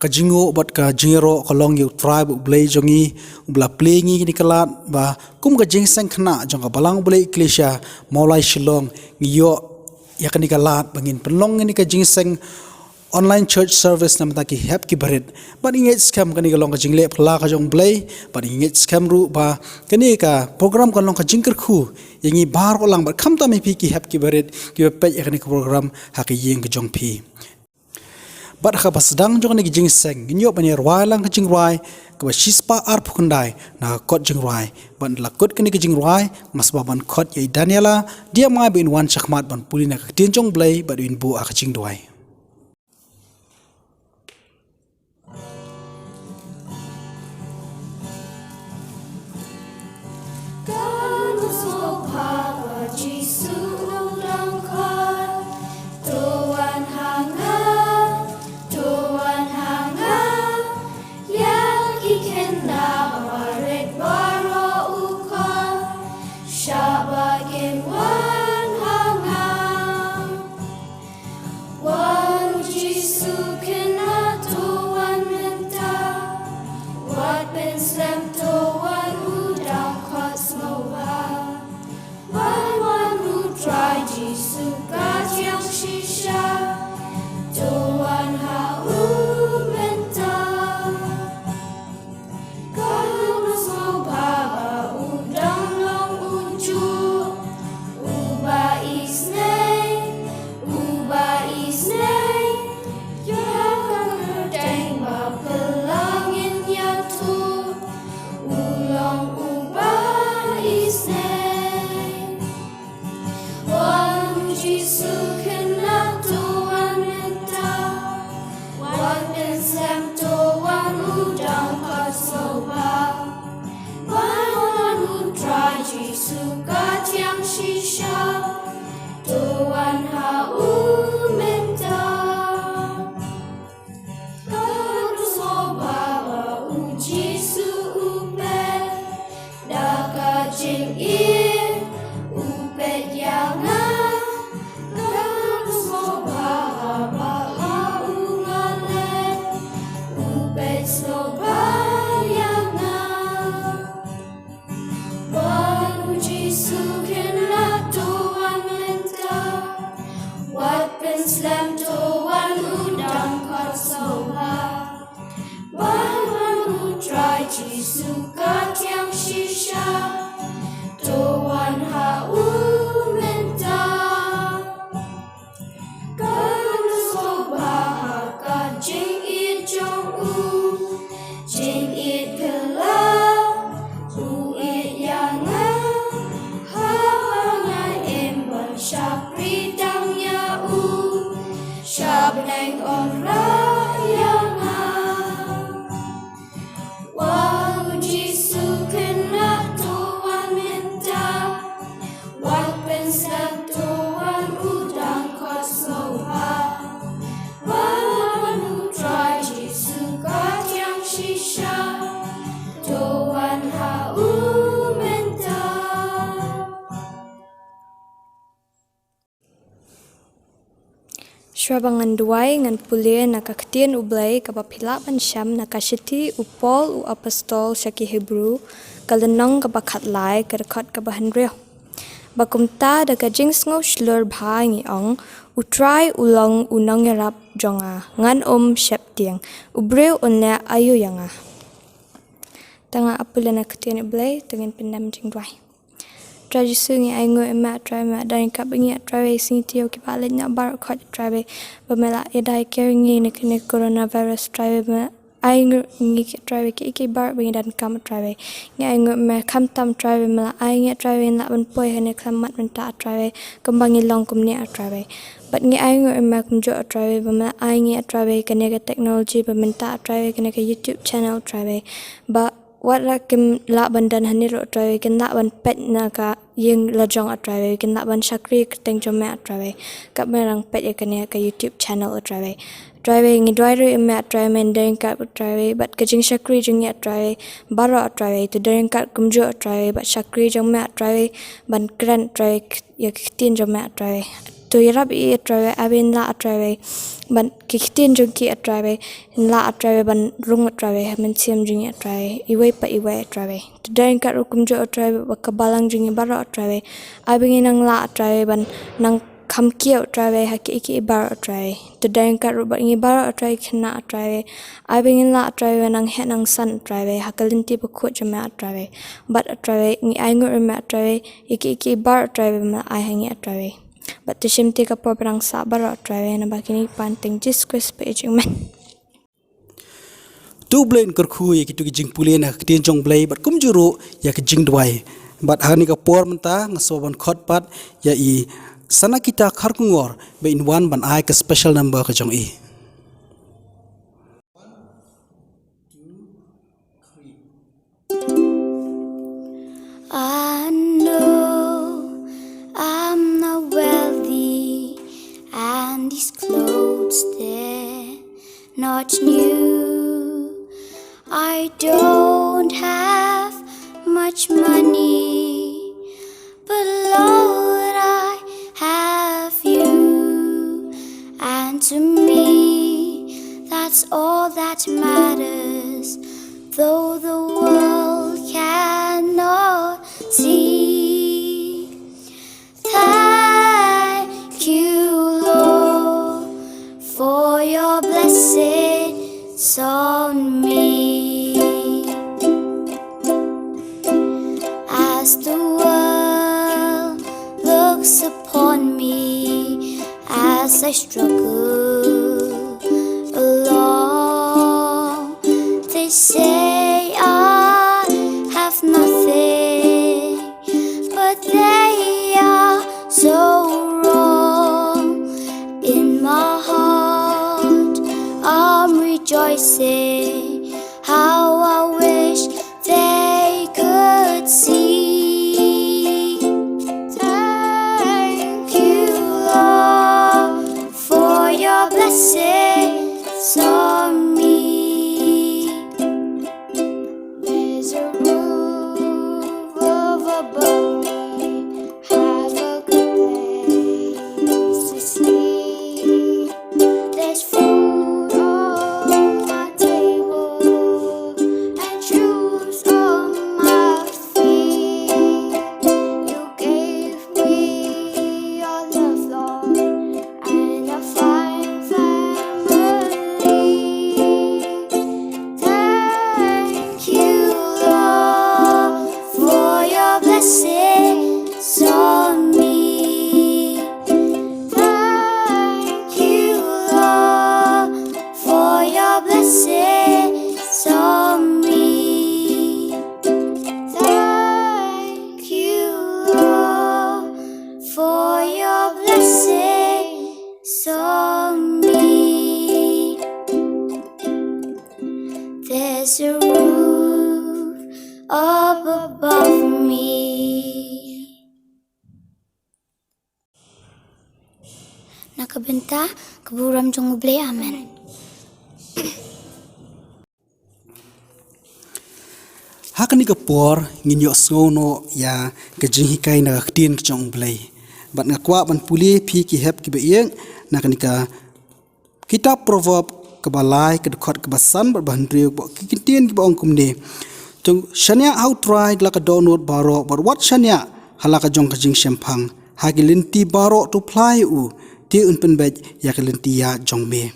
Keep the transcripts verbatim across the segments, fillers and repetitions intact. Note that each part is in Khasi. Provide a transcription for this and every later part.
Ka jingnguh bad ka jingïaroh ka long ïa U Trai bad U Blei jong ngi, uba la plie ïa ngi kane ka lad, ba kum ka jingseng khynnah jong ka Balang U Blei Ekklesia Mawlai Shillong, ngi ïoh ïa kane ka lad ba ngin pynlong ïa kane ka jingseng online church service na bynta ki hep ki barit. Bad ngi ngeit skhem kane ka long ka jingleh phylla ka jong U Blei, bad ngi ngeit skhem ruh ba kane ka program kan long ka jingkyrkhu ïa ngi baroh lang, bad khamtam ïa phi ki hep ki barit kiba peit ïa kane ka program ha ka ïing ka jong phi. Bad ha kaba sdang jong kane ka jingseng, ngin ïoh ban ïa rwai lang ka jingrwai kaba shispah arphew khyndai na ka kot jingrwai. Bad la kut kane ka jingrwai, nga sngewbha ban khot ïa i Daniela Diamai ba in wan shakhmat ban pule na ka ktien jong U Blei bad in buh ha ka jingduwai. Ka nusngewbha ba Jisu u dang khot, to wan ha nga, to wan ha nga. Ïa ki khynnah barit baroh u khot, shah ba kin wan ha nga. Wan, Jisu khynnah, to wan mynta. Wat pynslem, to wan, u dang khot sngewbha. Wan, wan, U Trai Jisu ka thiang shisha. To wan ha u mynta. Ka nusngewbha ba u dang long ujuh, uba isynei, uba isynei ïa ka kyrteng ba phylla ngin ïathuh. U long uba isynei. Wan, Jisu khynnah, to wan mynta. Wat pynslem, to wan, u dang khot sngewbha. Wan, wan, U Trai Jisu ka thiang shisha. To wan ha u mynta. Ka nusngewbha ba U Jisu u peit, da ka jingïeit u peit ïa nga. Ka nusngewbha ba ha u nga leit, u peit sngewbha ïa nga. Wan, Jisu khynnah, to wan mynta. Wat pynslem, to wan, u dang khot sngewbha. Wan, wan, U Trai Jisu ka thiang shisha. To wan ha u mynta. Ka nusngewbha ha ka jingïeit jong u, jingïeit kylla u ïeit ïa nga. Haba nga im ban shakri tang ïa u, sha bneng un rah ïa nga. Wan, Jisu khynnah, to wan mynta. Wat pynslem, to wan, u dang khot sngewbha. Wan, wan, U Trai Jisu ka thiang shisha. To wan ha u mynta. Shuwa ba ngan duwai, ngan pule na ka ktien U Blei kaba phi lah ban shem na ka shithi u Paul u apostol sha ki Hebru, ka lynnong kaba khatlai, ka dkhot kaba hynriew. Ba kumta da ka jingsngew shlur bha ngi ong, U Trai u long u nongïarap jong nga, ngan ym sheptieng, u briew un leh aïu ïa nga. Te nga ap pule na ka ktien U Blei, te ngin pyndem jingduwai. Trai Jisu, ngi ainguh ïa me, Trai, me dang ryngkat bad ngi, Trai, sngi taïew kiba leit noh baroh khoit, Trai, ba me la ïada ïa ngi na kane coronavirus, Trai, me ainguh ïa ngi, Trai, kiei kiei baroh ba ngi donkam, Trai. Ngi ainguh ïa me khamtam, Trai, ba me la ai ngi, Trai, ngin lah ban poi ha kane ka khyllipmat mynta, Trai, kumba ngi long kumne, Trai. Bad ngi ainguh ïa me kumjuh, Trai, ba me la ai ngi, Trai, kane ka technology ba mynta, Trai, kane ka YouTube channel, Trai, ba wat la kim lah ban don hangne ruh, Trai, kin lah ban peit na ka ïing la jong, Trai, kin lah ban shakri kyrteng jong me, Trai, katba ngi dang peit ïa kane ka YouTube channel, Trai. Trai, ngi duwai ruh ïa me, Trai, men dang ryngkat, Trai, bad ka jingshakri jong ngi, Trai, baroh, Trai, to dang ryngkat kumjuh, Trai, bad shakri jong me, Trai, ban kren, Trai, ïa ka ktien jong me, Trai. To ïarap ïa i, A Trai wei, ai ba ngin lah, A Trai wei, ban ki ktien jong ki, A Trai wei, ngin lah, A Trai wei, ban rung, A Trai wei, ha mynsiem jong ngi, A Trai wei, iwei pa iwei, A Trai wei. To dei ryngkat ruh kumjuh, A Trai wei, bad ka balang jong ngi baroh, A Trai wei, ai ba ngin nang lah, A Trai wei, ban nang kham kiew, A Trai wei, ha kiei kiei baroh, A Trai wei. To dei ryngkat ruh bad ngi baroh, A Trai wei, khynnah, A Trai wei, ai ba ngin lah, A Trai wei, nang heh nang san, A Trai wei, ha ka lynti bakhuid jong me, A Trai wei. Bad, A Trai wei, ngi ainguh ïa me, A Trai wei, ïa kiei kiei baroh, A Trai wei, ba me la ai ha ngi, A Trai wei. Bad to shim ïa ka por ba nang sah baroh, A Trai wei, na bynta kine ki pan, ha kyrteng Jisu Khrist ba ïeit jong me. To U Blei un kyrkhu ïa kito ki jingpule na ka ktien jong U Blei bad kumjuh ruh ïa ka jingduwai. Bad ha kane ka por mynta nga sngewbha ban khot pat ïa i Sanakita Kharkongor ba in wan ban ai ka special number ka jong i. I know I'm not wealthy, and these clothes, they're not new. I don't have much money, but Lord, I have you. And to me, that's all that matters, though the world cannot see. Thank you, Lord, for your blessings on me. As the world looks upon me, as I struggle along, they say I have nothing, but they are so wrong. In my heart, I'm rejoicing. How I wish they could see. Thank you, Lord, for your blessings on me. There's a roof over me. Have a good place to sleep. There's food on my table and shoes on my feet. You gave me your love, Lord, and a fine family. Thank you, Lord, for your blessings on me. Thank you, Lord, for your blessings on me. Thank you, Lord, for your blessings on me. There's a roof up above me. Na ka bynta ka burom jong U Blei, amen. Ha kane ka por ngin ïohsngew noh ïa ka jinghikai na ka ktien ka jong U Blei. Bad nga kwah ban pule phi ki hep kiba ïeit na kane ka kitab Proverb kaba lai, ka dkhot kaba san bad ba hynriew, bad ki kyntien kiba ong kumne: To shaniah ha U Trai da la ka dohnud baroh, bad wat shaniah ha la ka jong ka jingshemphang. Ha ki lynti baroh to phla ïa u, te un pynbeit ïa ka lynti ïaid jong me.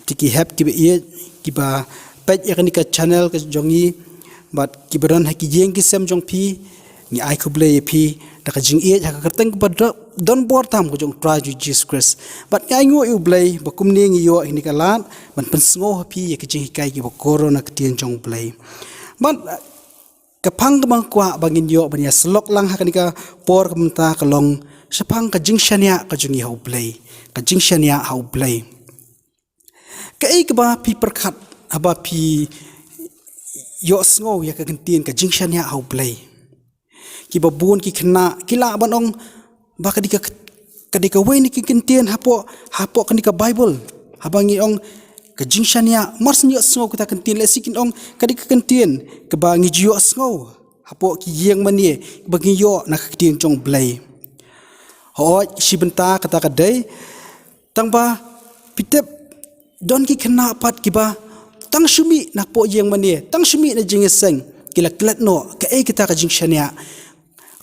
Te ki hep kiba ïeit kiba peit ïa kane ka channel ka jong ngi, bad kiba don ha ki ïing ki sem jong phi, ngi ai khublei ïa phi da ka jingïeit ha ka kyrteng kaba do-, don bor tam ka jong U Trai Jisu Khrist. Bad ngi ainguh ïa U Blei ba kumne ngi ïoh ïa kane ka lad ban pynsngew ha phi ïa ka jinghikai kiba kordor na ka ktien jong U Blei. Bad ka phang kaba nga kwah ba ngin ïoh ban ïa syllok lang ha kane ka por ka mynta ka long shaphang ka jingshaniah ka jong ngi ha U Blei. Ka jingshaniah ha U Blei. Kaei kaba phi pyrkhat haba phi ïohsngew ïa ka kyntien ka jingshaniah ha U Blei? Kiba bun ki khynnah ki lah ban ong ba ka dei ka, ka dei kawei na ki kyntien hapoh, hapoh kane ka Baibl. Haba ngi ong ka jingshaniah, mar shu ïohsngew kata ka kyntien, lehse kin ong ka dei ka kyntien kaba ngi ju ïohsngew hapoh ki ïing mane ba ngi ïoh na ka ktien jong U Blei. Hooid, shi bynta kata ka dei, tang ba phi tip, don ki khynnah pat kiba tang shu mih na poh ïing mane, tang shu mih na jingïaseng, ki la klet noh kaei kata ka jingshaniah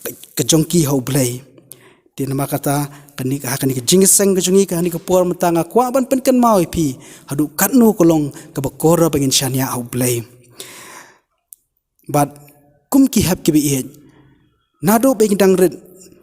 ka, ka jong ki ha U Blei. Te namar kata, kane ka, ha kane ka jingïaseng ka jong ngi, ka ha kane ka por mynta nga kwah ban pynkynmaw ïa phi haduh katno ka long kaba kordor ba ngin shaniah ha U Blei. Bad kum ki hep kiba ïeit, naduh ba ngi dang rit,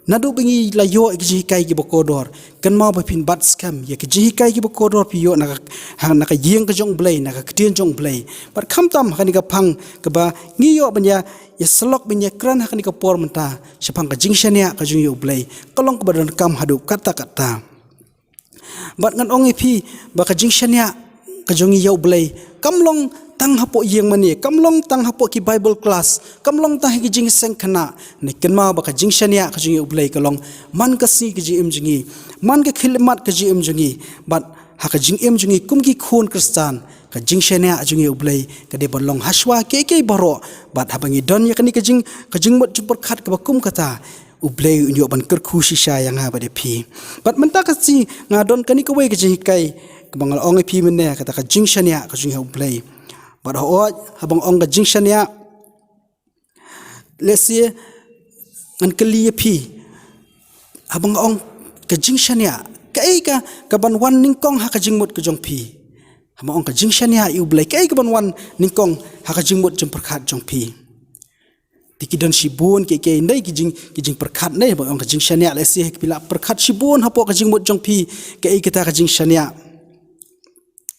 naduh ba ngi la ïoh ïa ki jinghikai kiba kordor, kynmaw ba phin bat skhem ïa ki jinghikai kiba kordor phi ïoh na ka, ha, na ka ïing ka jong U Blei, na ka ktien jong U Blei. Bad khamtam ha kane ka phang kaba ngi ïoh ban ïa, ïa syllok ban ïa kren ha kane ka por mynta shaphang ka jingshaniah ka jong ngi ha U Blei, ka long kaba donkam haduh katta katta. Bad ngan ong ïa phi ba ka jingshaniah ka jong ngi ïa U Blei kam long tang hapoh ïing mane, kam long tang hapoh ki Bible class, kam long tang ha ki jingïaseng khynnah. Ngi kynmaw ba ka jingshaniah ka jong ngi ïa U Blei ka long man ka sngi ka jingim jong ngi, man ka khyllipmat ka jingim jong ngi. Bad ha ka jingim jong ngi kum ki khun Khristan, ka jingshaniah ka jong ngi ïa U Blei ka dei ban long hashwa kiei kiei baroh. Bad haba ngi don ïa kane ka jing, ka jingmut jingpyrkhat kaba kum kata, U Blei un ïoh ban kyrkhu shisha ïa nga bad ïa phi. Bad mynta ka sngi nga don kane kawei ka jinghikai kaba nga la ong ïa phi mynne, kata ka jingshaniah ka jong ngi ha U Blei. Bad hooid, haba nga ong ka jingshaniah, lehse ngan kylli ïa phi, haba nga ong ka jingshaniah, kaei ka, kaban wan nyngkong ha ka jingmut ka jong phi? Haba nga ong ka jingshaniah ïa U Blei, kaei kaban wan nyngkong ha ka jingmut jingpyrkhat jong phi? Te ki don shibun kiei kiei, ym dei ki jing, ki jingpyrkhat, ym dei, haba nga ong ka jingshaniah, lehse phi la pyrkhat shibun hapoh ka jingmut jong phi kaei kata ka jingshaniah.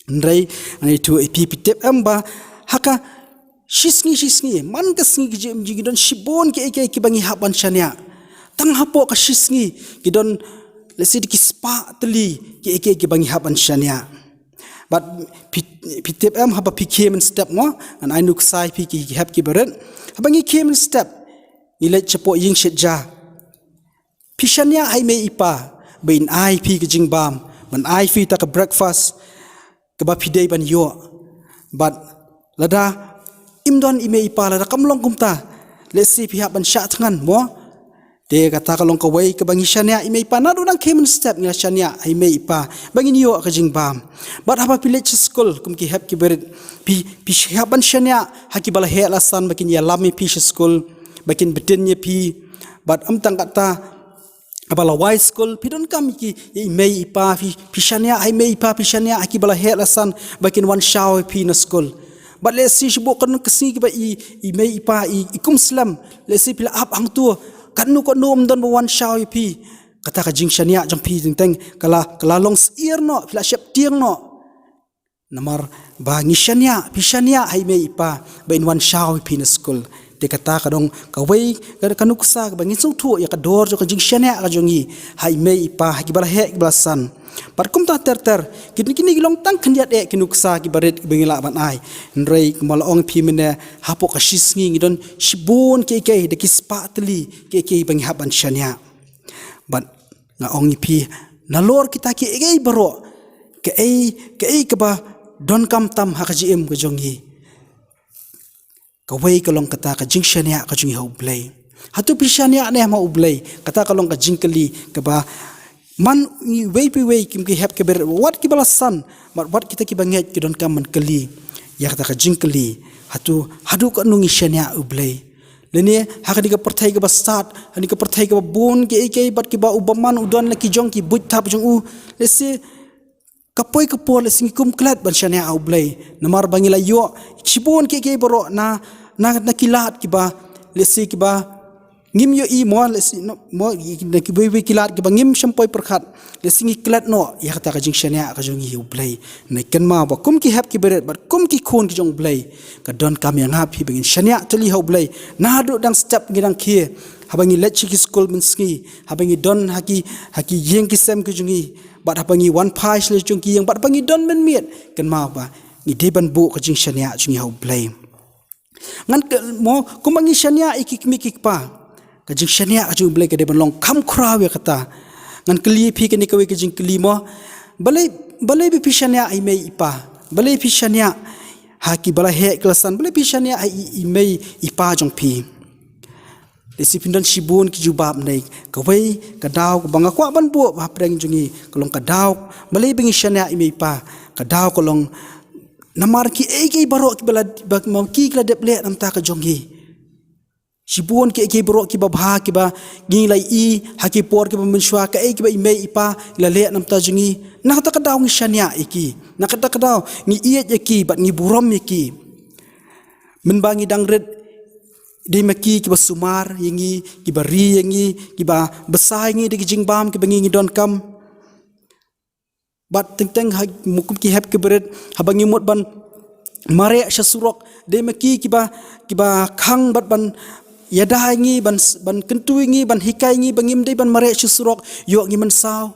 Hynrei ngan ïathuh ïa phi, phi tip em ba ha ka shisngi shisngi, man ka sngi ka jingim jong ngi, ki don shibun kiei kiei kiba ngi hap ban shaniah. Tang hapoh ka shisngi ki don, lehse da ki spah tylli kiei kiei kiba ngi hap ban shaniah. Bad phi, phi tip em, haba phi khie mynstep mo, ngan ai nuksa ïa phi ki hep kiba rit. Haba ngi khie mynstep, ngi leit shapoh ïing shet ja, phi shaniah ha i mei i pa ba in ai ïa phi ka jingbam, ban ai ïa phi kata ka breakfast kaba phi dei ban ïoh. Bad lada im don i mei i pa, lada kam long kumta, lehse phi hap ban shah thngan mo. Te kata ka long kawei kaba ngi shaniah ha i mei i pa, naduh dang khie mynstep ngi la shaniah ha i mei i pa ba ngin ïoh ka jingbam. Bad haba phi leit sha skul kum ki hep kiba rit, phi, phi hap ban shaniah ha kiba la heh la san ba kin ïalam ïa phi sha skul, ba kin btin ïa phi. Bad ym tang kata, haba la wai skul, phi donkam ïa ki, ïa i mei i pa, phi, phi shaniah ha i mei i pa, phi shaniah ha kiba la heh la san ba kin wan shaw ïa phi na skul. Bad lehse shu buh katno ka sngi kiba i, i mei i pa i, i kum slem, lehse phi la ap hangto, katno katno ym don ba wan shaw ïa phi. Kata ka jingshaniah jong phi teng teng ka la, ka la long syier noh, phi la sheptieng noh. Namar ba ngi shaniah, phi shaniah ha i mei i pa ba in wan shaw ïa phi na skul. Te kata ka dei kawei ka, ka nuksa kaba ngin sngewthuh ïa ka dor jong ka jingshaniah ka jong ngi ha i mei i pa, ha kiba la heh kiba la san. Bad kumta ter ter, kine, kine ki long tang khyndiat eh ki nuksa kiba rit kiba ngi lah ban ai. Hynrei kumba la ong ïa phi mynne, hapoh ka shisngi ngi don shibun kiei kiei, da ki spah tylli kiei kiei ba ngi hap ban shaniah. Bad nga ong ïa phi, nalor kita kiei kiei baroh, kaei, kaei kaba donkam tam ha ka jingim ka jong ngi? Kawei ka long kata ka jingshaniah ka jong ngi ha U Blei. Hato phi shaniah ne em ha U Blei? Kata ka long ka jingkylli kaba man iwei pa iwei kum ki hep kiba rit, wat kiba la san, bad wat kita kiba ngeit ki donkam ban kylli ïa kata ka jingkylli. Hato haduh katno ngi shaniah ha U Blei? Lane ha kane ka pyrthei kaba stad, ha kane ka pyrthei kaba bun kiei kiei bad kiba u bymman u don la ki jong ki buit thap jong u, lehse ka poi ka por lehse ngi kum klet ban shaniah ha U Blei. Namar ba ngi la ïoh shibun kiei kiei baroh na, na, na ki lad kiba, lehse kiba ngim ïohi mo, lehse, no, mo, na kiwei kiwei ki lad kiba ngim shym poi pyrkhat, lehse ngi klet noh ïa kata ka jingshaniah ka jong ngi ha U Blei. Ngi kynmaw ba kum ki hep kiba rit bad kum ki khun ki jong U Blei, ka donkam ïa nga phi ba ngin shaniah tylli ha U Blei. Naduh dang step ngi dang khie, haba ngi leit sha ki skul mynsngi, haba ngi don ha ki, ha ki ïing ki sem ki jong ngi, bad haba ngi wan phai sha la jong ki ïing, bad haba ngi don mynmiet, kynmaw ba ngi dei ban buh ka jingshaniah jong ngi ha U Blei. Ngan kylli mo, kumba ngi shaniah ïa ki kmie ki kpa, ka jingshaniah ka jong U Blei ka dei ban long kham khraw ïa kata. Ngan kylli ïa phi kane kawei ka jingkylli mo, balei, balei ba phi shaniah ha i mei i pa? Balei phi shaniah ha kiba la heh ki la san? Balei phi shaniah ha i, i mei i pa jong phi? Te sipin don shibun ki jubab nei, kawei ka daw kaba nga kwah ban buh ba pdeng jong ngi ka long ka daw, balei ba ngi shaniah i mei i pa, ka daw ka long namar kiei kiei baroh kiba la, ba ma ki ki la dep leh namar ka jong ngi. Shibun kiei kiei baroh kiba bha kiba ngi la i ha ki por kiba mynshuwa, kaei kiba i mei i pa i la leh namar jong ngi, na kata ka daw ngi shaniah ïa ki, na kata ka daw ngi ïeit ïa ki bad ngi burom ïa ki. Mynba ngi dang rit, dei ma ki kiba sumar ïa ngi, kiba ri ïa ngi, kiba bsa ïa ngi da ki jingbam kiba ngi ngi donkam. Bad teng teng ha, kum ki hep ki barit, haba ngi mut ban mareh sha surok, dei ma ki kiba, kiba khang bad ban ïada ïa ngi, ban, ban kyntu ïa ngi, ban hikai ïa ngi ba ngim dei ban mareh sha surok, ïoh ngi mynsaw.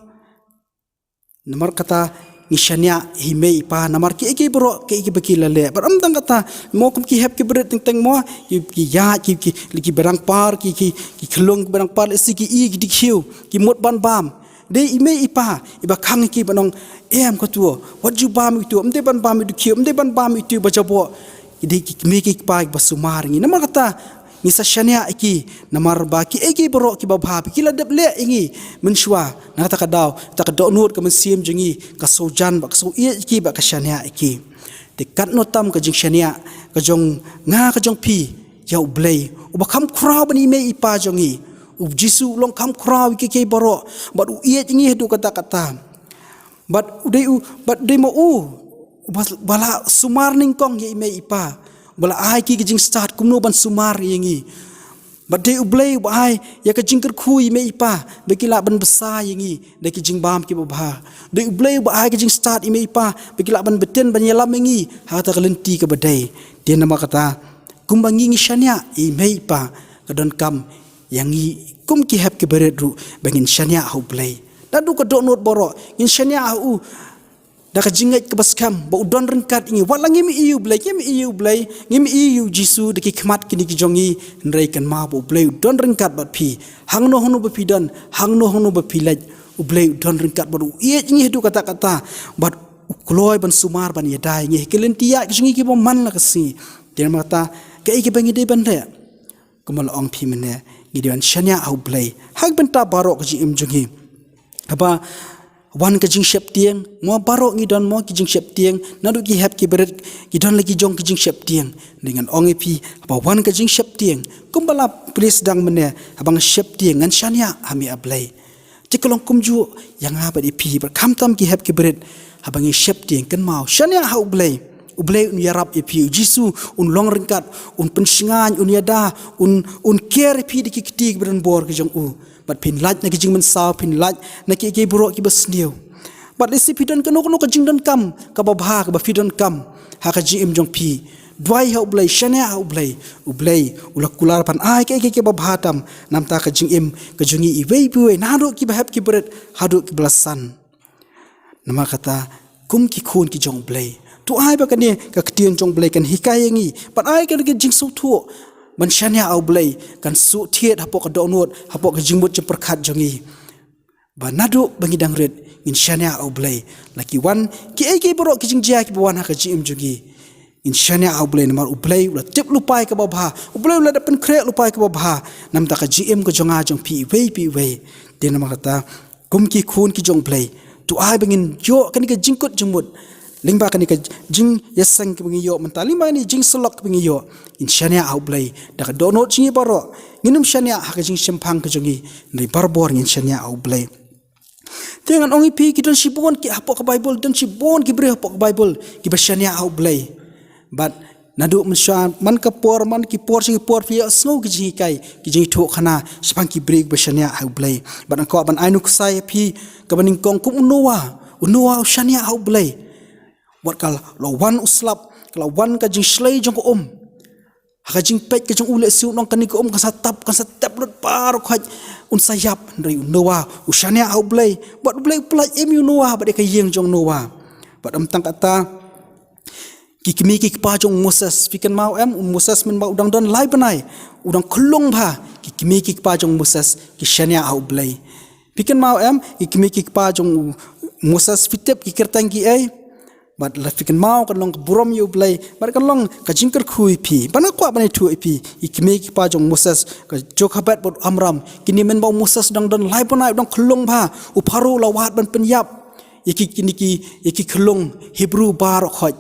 Namar kata ngi shaniah i mei i pa namar kiei kiei baroh kiei kiei ba ki la leh. Bad ym tang kata, mo kum ki hep ki barit teng teng mo, ki, ki ïaid, ki, ki, kiba dang par, ki, ki, ki khyllung kiba dang par, lehse ki i ki dkhiew, ki mut ban bam. Dei i mei i pa iba khang ïa ki ban ong, em, katu wat ju bam ïa utu, ym dei ban bam ïa u dkhiew, ym dei ban bam ïa utu ba jaboh. Ki dei ki kmie ki kpa kiba sumar ïa ngi. Namar kata ngi sa shaniah ïa ki, namar ba kiei kiei baroh kiba bha ba ki la dep leh ïa ngi mynshuwa, na kata ka daw, kata ka dohnud ka mynsiem jong ngi ka sngewjan bad ka sngewieit ïa ki bad ka shaniah ïa ki. Te katno tam ka jingshaniah ka jong nga ka jong phi ïa U Blei uba kham khraw ban i mei i pa jong ngi. U Jisu u long kham khraw ïa kiei kiei baroh bad u ïeit ïa ngi haduh katta katta. Bad u dei u, bad dei ma u uba, uba la sumar nyngkong ïa i mei i pa, uba la ai ki ka jingstad kumno ban sumar ïa ngi. Bad dei U Blei uba ai ïa ka jingkyrkhu i mei i pa ba ki lah ban bsa ïa ngi da ki jingbam kiba bha. Dei U Blei uba ai ka jingstad i mei i pa ba ki lah ban btin ban ïalam ïa ngi ha kata ka lynti kaba dei. Te namar kata kumba ngi ngi shaniah i mei i pa, ka donkam ïa ngi kum ki hep ki barit ruh ba ngin shaniah ha U Blei. Naduh ka dohnud baroh ngin shaniah ha u da ka jingngeit kaba skhem ba u don ryngkat ïa ngi. Wat la ngim ïohi ïa U Blei, ngim ïohi ïa U Blei, ngim ïohi ïa U Jisu da ki khmat kine ki jong ngi, hynrei kynmaw ba U Blei u don ryngkat bad phi. Hangno hangno ba phi don, hangno hangno ba phi leit, U Blei u don ryngkat bad u ïeit ïa ngi haduh katta katta. Bad u kloi ban sumar ban ïada ïa ngi ha ki lynti ïaid ki jong ngi kiba man la ka sngi. Te namar kata kaei kaba ngi dei ban leh? Kumba la ong phi mynne, ngi dei ban shaniah ha U Blei ha ka bynta baroh ka jingim jong ngi. Haba wan ka jingsheptieng, mo baroh ngi don mo ki jingsheptieng, naduh ki hep ki barit ki don la ki jong ki jingsheptieng. Te ngan ong ïa phi, haba wan ka jingsheptieng, kumba la pule sdang mynne, haba nga sheptieng ngan shaniah ha me A Blei. Te ka long kumjuh ïa nga bad ïa phi bad khamtam ki hep ki barit, haba ngi sheptieng kynmaw shaniah ha U Blei. U Blei un ïarap ïa phi, U Jisu un long ryngkat, un pynshngaiñ, un ïada, un, un care ïa phi da ki kti kiba don bor ki jong u. Bad phin lait na ki jingmynsaw, phin lait na kiei kiei baroh kiba sniew. Bad lehse phi don kano kano ka jingdonkam kaba bha kaba phi donkam ha ka jingim jong phi, duwai ha U Blei, shaniah ha U Blei. U Blei u la kular ban ai kaei kaei kaba bha tam namar ka jingim ka jong ngi iwei pa iwei, naduh kiba hep ki barit haduh kiba la san. Namar kata kum ki khun ki jong U Blei, to ai ba kane ka ktien jong U Blei kan hikai ïa ngi, ban ai kane ka jingsngewthuh ban shaniah ha U Blei, kan shu thied hapoh ka dohnud, hapoh ka jingmut jingpyrkhat jong ngi. Ba naduh ba ngi dang rit ngin shaniah ha U Blei. La ki wan kiei kiei baroh ki jingjia kiba wan ha ka jingim jong ngi, ngin shaniah ha U Blei namar U Blei u la tip lypa kaba bha, U Blei u la dep pynkhreh lypa kaba bha namar ka jingim ka jong nga jong phi iwei pa iwei. Te namar kata kum ki khun ki jong U Blei, to ai ba ngin ïoh kane ka jingkut jingmut lyngba kane ka jingïaseng kaba ngi ïoh mynta, lyngba kane ka jingsyllok kaba ngi ïoh, ngin shaniah ha U Blei da ka dohnud jong ngi baroh. Ngin ym shaniah ha ka jingshemphang ka jong ngi, hynrei barabor ngin shaniah ha U Blei. Te ngan ong ïa phi, ki don shibun ki hapoh ka Baibl, don shibun ki briew hapoh ka Baibl kiba shaniah ha U Blei. Bad naduh mynshuwa, man ka por, man ki por sha ki por phi ïohsngew ki jinghikai, ki jingïathuhkhana shaphang ki briew kiba shaniah ha U Blei. Bad nga kwah ban ai nuksa ïa phi kaba nyngkong kum u Noah. U Noah u shaniah ha U Blei. Wat ka la wan u slap, ka la wan ka jingshlei jong ka um, ha ka jingpeit ka jong u lehse u ong kane ka um kan sa tap, kan sa tep lut baroh khoit, un sa ïap. Hynrei u Noah u shaniah ha U Blei, bad U Blei u pyllait im ïa u Noah bad ïa ka ïing jong u Noah. Bad ym tang kata, ki kmie ki kpa jong u Moses, phi kynmaw em, u Moses mynba u dang don lai bnai, u dang khyllung bha, ki kmie ki kpa jong u Moses ki shaniah ha U Blei. Phi kynmaw em, ki kmie ki kpa jong u Moses, phi tip ki kyrteng kiei? Bad la phi kynmaw kan long ka burom ïa U Blei, bad kan long ka jingkyrkhu ïa phi. Bad nga kwah ban ïathuh ïa phi, ïa ki kmie ki kpa jong Moses, ka Jokebed bad Amram, kine mynba u Moses dang don lai bnai u dang khyllung bha, u Pharaoh u la wad ban pynïap ïa ki, kine ki, ïa ki khyllung Hebru baroh khoit.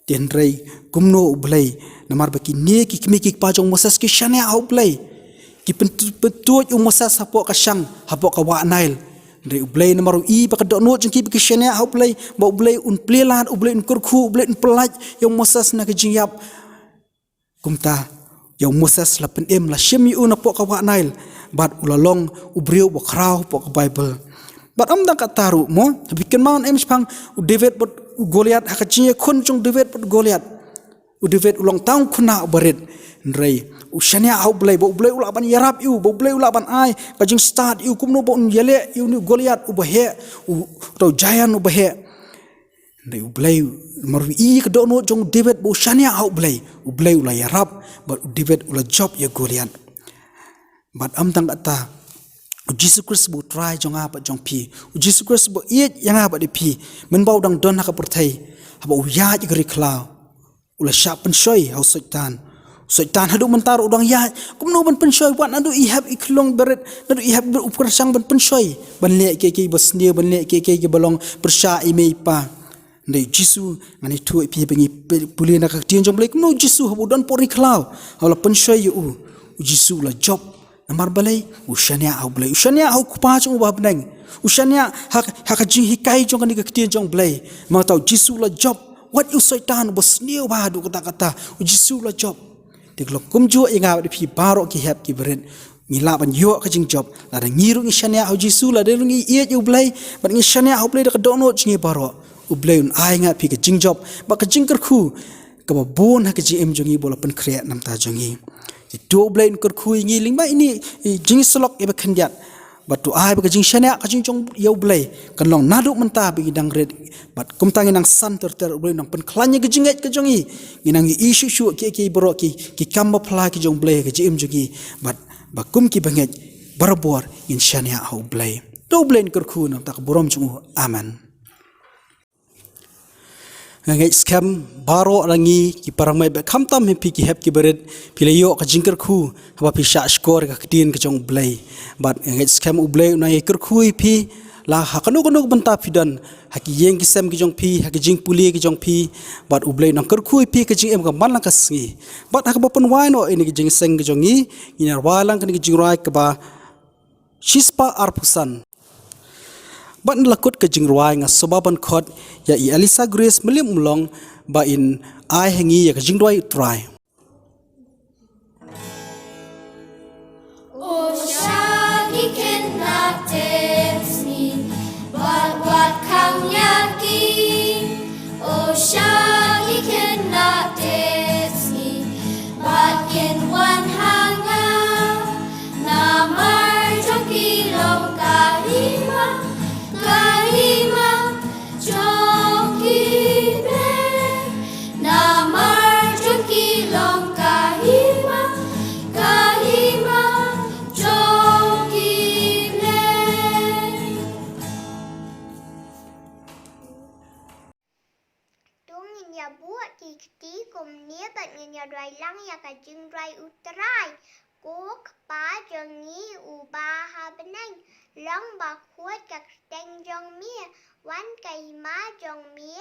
Te hynrei kumno U Blei, namar ba kine ki kmie ki kpa jong Moses ki shaniah ha U Blei. Ki pyn-, pyntuid ïa u Moses hapoh ka shang, hapoh ka wah Nail. Hynrei U Blei namar u i ba ka dohnud jong ki ba ki shaniah ha U Blei, ba U Blei un plie lad, U Blei un kyrkhu, U Blei un pyllait ïa u Moses na ka jingïap. Kumta, ïa u Moses la pynim, la shim ïa u napoh ka wah Nail, bad u la long u briew uba khraw hapoh ka Baibl. Bad ym tang katta ruh mo, haba phi kynmaw em shaphang u David bad u Goliath, ha ka jingïakhun jong u David bad u Goliath. U David u long tang u khynnah uba rit. Hynrei u shaniah ha U Blei, ba U Blei u lah ban ïarap ïa u, ba U Blei u lah ban ai ka jingstad ïa u, kumno ba un ïaleh ïa une u Goliath uba heh, u, uta u giant uba heh. Hynrei U Blei, namar u i ka dohnud jong u David ba u shaniah ha U Blei, U Blei u la ïarap, bad u David u la jop ïa u Goliath. Bad ym tang katta, u Jisu Khrist ba u Trai jong nga bad jong phi, u Jisu Khrist ba u ïeit ïa nga bad ïa phi, mynba u dang don ha ka pyrthei, haba u ïaid ïa ka ri khlaw, u la shah pynshoi ha u Soitan. U Soitan haduh mynta ruh u dang ïaid, kumno ban pynshoi, wat naduh i hep i khyllung ba rit, naduh i hep ba rit u pyrshang ban pynshoi, ban leh kiei kiei ba sniew, ban leh kiei kiei ba long pyrshah ïa i mei i pa. Hynrei u Jisu, ngan ïathuh ïa phi, ba ngi pule na ka ktien jong U Blei, kumno u Jisu haba u don hapoh ri khlaw, haba la pynshoi ïa u, u Jisu u la jop. Namar balei? U shaniah ha U Blei, u shaniah ha u Kpa jong u ba ha bneng, u shaniah ha, ha ka jinghikai jong kane ka ktien jong U Blei. Namar kata u Jisu u la jop, wat ïa u Soitan uba sniew bha haduh katta katta, u Jisu u la jop. Te ka long kumjuh ïa nga bad ïa phi baroh ki hep ki barit, ngi lah ban ïoh ka jingjop lada ngi ruh ngi shaniah ha u Jisu, lada ruh ngi ïeit ïa U Blei, bad ngi shaniah ha U Blei da ka dohnud jong ngi baroh. U Blei un ai ïa nga bad ïa phi ka jingjop bad ka jingkyrkhu kaba bun ha ka jingim jong ngi ba u la pynkhreh na ka bynta jong ngi. Te to U Blei un kyrkhu ïa ngi lyngba ine i jingïasyllok iba khyndiat. Bad to ai ba ka jingshaniah ka jingjop ïa U Blei kan long naduh mynta ba ngi dang rit, bad kumta ngi nang san ter ter, U Blei un nang pynkhlaiñ ïa ka jingngeit ka jong ngi. Ngi nang ïohi shuh shuh kiei kiei baroh ki, ki kam ba phla ki jong U Blei ha ka jingim jong ngi. Bad ba kum ki bangeit barabor ngin shaniah ha U Blei. To U Blei un kyrkhu na ka bynta ka burom jong u. Amen. Nga ngeit skhem baroh na ngi ki para ngeit, bad khamtam ha phi ki hep ki barit, phi la ïoh ka jingkyrkhu haba phi shah shkor ïa ka ktien ka jong U Blei. Bad nga ngeit skhem U Blei un nang ïakyrkhu ïa phi la ha kano kano ka bynta phi don, ha ki ïing ki sem ki jong phi, ha ki jingpule ki jong phi. Bad U Blei un nang kyrkhu ïa phi ha ka jingim ka man la ka sngi. Bad ha kaba pynwai noh ïa kane ka jingïaseng ka jong ngi, ngin ïa rwai lang kane ka jingrwai kaba shispah arphew san. Bad na la kut ka jingrwai nga sngewbha ban khot ïa i Elisa Grace Mylliemumlong ba in ai ha ngi ïa ka jingduwai U Trai. O sha ki khynnah tipsngi, bad wat khang ïa ki. O sha ki khynnah tipsngi, bad kin wan ha nga. Namar jong ki long ka hima, ka hima jong ki Blei. Namar jong ki long ka hima, ka hima jong ki Blei. To ngin ïa buh ki kti kumne bad ngin ïa duwai lang ïa ka jingduwai U Trai. Ko Kpa jong ngi uba ha bneng, long bakhuid ka kyrteng jong me, wan ka hima jong me,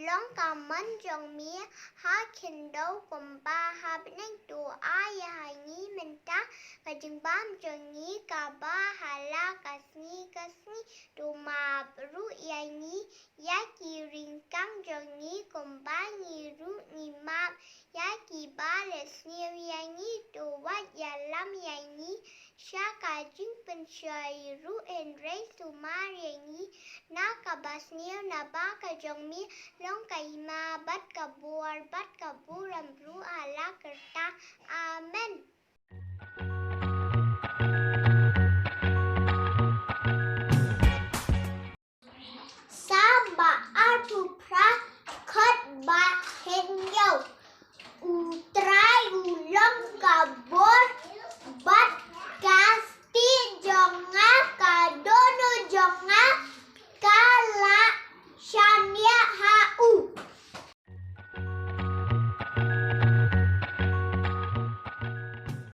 long ka mon jong me ha khyndew kumba ha bneng. To ai ïa ngi mynta ka jingbam jong ngi kaba ha la ka sngi ka sngi. To map ruh ïa ngi ïa ki ryngkang jong ngi kumba ngi ruh ngi map ïa kiba leh sniew ïa ngi. To wat ïalam ïa ngi sha ka jingpynshoi ruh, hynrei sumar ïa ngi na kaba sniew, naba ka jong me long ka hima bad ka bor bad ka burom ruh ha la karta. Amen.